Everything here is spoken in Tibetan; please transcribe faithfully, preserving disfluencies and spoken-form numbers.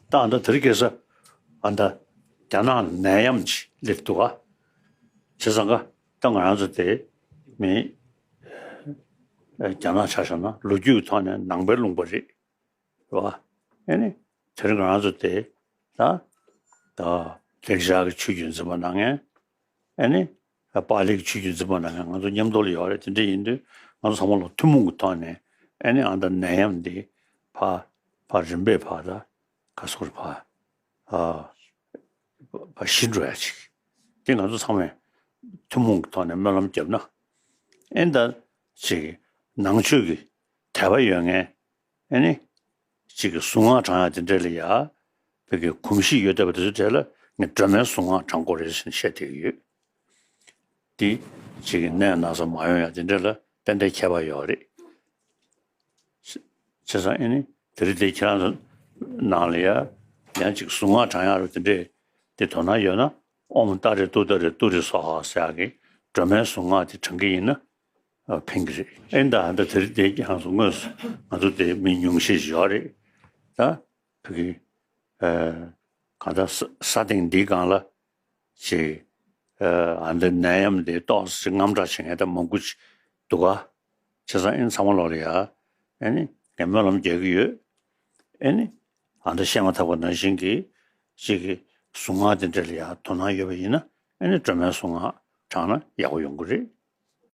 ད་ཨ་ད་དེ་རིང་ཁ་སང་ཨ་ད་རྒྱ་ནག་ནད་ཡམས་ཅིག་སླེབས་འདུག་ག་བྱས་ཙང་ཀ་ད་ང་རང་ཚོ་དེ་མི་ཨ་རྒྱ་ནག་ཆ་བཞག་ན་ལོ་རྒྱུས་ཀྱི་ཐོག་ནས་ནང་པའི་ལུང་པ་རེད། རེད་བ། ཨེ་ནི། དེ་རིང་ང་རང་ཚོ་དེ་ད་ད་ལེགས་སྦྱར་གྱི་ཆོས་བརྒྱུད་འཛིན་པ་གནང་མཁན། ཨེ་ནི། པཱ་ལིའི་ཆོས་བརྒྱུད་འཛིན་པ་གནང་མཁན་ང་ཚོ་མཉམ་དུ་ལ་ཡོད་རེད། དེ་འདྲ་ཡིན་དུས་ང་ཚོ་ཚང་མ་ལ་ཐུན་མོང་གི་ཐོག་ནས་ཨེ་ནི་ཨ་ད་ནད་ཡམས་འདི་ཕར་ཕར་རིམ་པས་ཕར་ད་ག་སོར་ཕར་ཨ་ཕར་ཞི་འགྲོ་ཡ་ཅིག་དེ་ང་ཚོ་ཚང་མས་ཐུན་མོང་གི་ཐོག་ནས་སྨོན་ལམ་བརྒྱབ་ན་ཨེ་ད་ཅིག་ནང་ཆོས་ཀྱི་དད་པ་ཡོད་མཁན། ཨེ་ནི། གཅིག་གི་གཟུངས་སྔགས་བགྲང་ཡག་དེ་འདྲ་ལ་ཡ། བོད་ཀྱི་གོམས་གཤིས་ཡོད་བསྡད་པ་དེ་ཚོའི་གྲས་ལ་ངས་སྒྲོལ་མའི་གཟུངས་སྔགས་བགྲང་དགོས་རེད་ཟེར་ནས་བཤད་བསྡད་ཀྱི་ཡོད། འདི་གཅིག་གི་ནད་ན་ཚ་མ་ཡོང་ཡག་དེ་འདྲ་ལ་ཏན་ཏན་ཁྱད་པར་ཡོད་རེད། བྱས་ཙང་ཨེ་ནི་དེ་རིང་དེ་ཁྱེད་རང་ཚོ་ནང་ལ་ཡ་ཡང་གཅིག་གཟུངས་སྔགས་བགྲང་ཡག་རེད་དེ་འདྲས་དེ་དོ་སྣང་ཡོད་ན་ཨོཾ་ཏཱ་རེ་ཏུཏྟཱ་རེ་ཏུ་རེ་སྭཱ་ཧཱ་ཟེར་ཡག་གི་སྒྲོལ་མའི་གཟུངས་སྔགས་དེ་བགྲང་གི་ཡིན་ན། ཨ་ཕན་གྱི་རེད། ཨེ་ད་ད་དེ་རིང་དེ་ཀྱང་སོ་དངོས་སུ་ང་ཚོ་དེ་མི་ཉུང་ཤས་ཤིག་ཡོད་རེད། ད་བོད་ཀྱི་ཨ་གང་ལྟར་ས་ས་སྟེང་འདིའི་སྒང་ལ་ཅིག་ཨ་འདི་ནད་ཡམས་འདི་ཏོག་ཙམ་དངངས་སྐྲག་བྱེད་མཁན་ད་མང་པོ་ཅིག་འདུག་ག་བྱས་ཙང་ཨེ་ཚང་མ་ལོག་ལ་ཡ་ཨེ་ནི་ངས་སྨོན་ལམ་རྒྱག་གི་ཡོད། ཨེ་ནི་ཨ་ད་བཤད་མ་ཐག་པ་ནང་བཞིན་གྱི་ཅིག་གི་གཟུངས་སྔགས་དེ་འདྲ་ལ་ཡ་དོ་སྣང་ཡོད་པ་ཡིན་ན་ཨེ་ནི་སྒྲོལ་མའི་གཟུངས་སྔགས་བགྲངས་ན་ཡག་པོ་ཡོང་གི་རེད།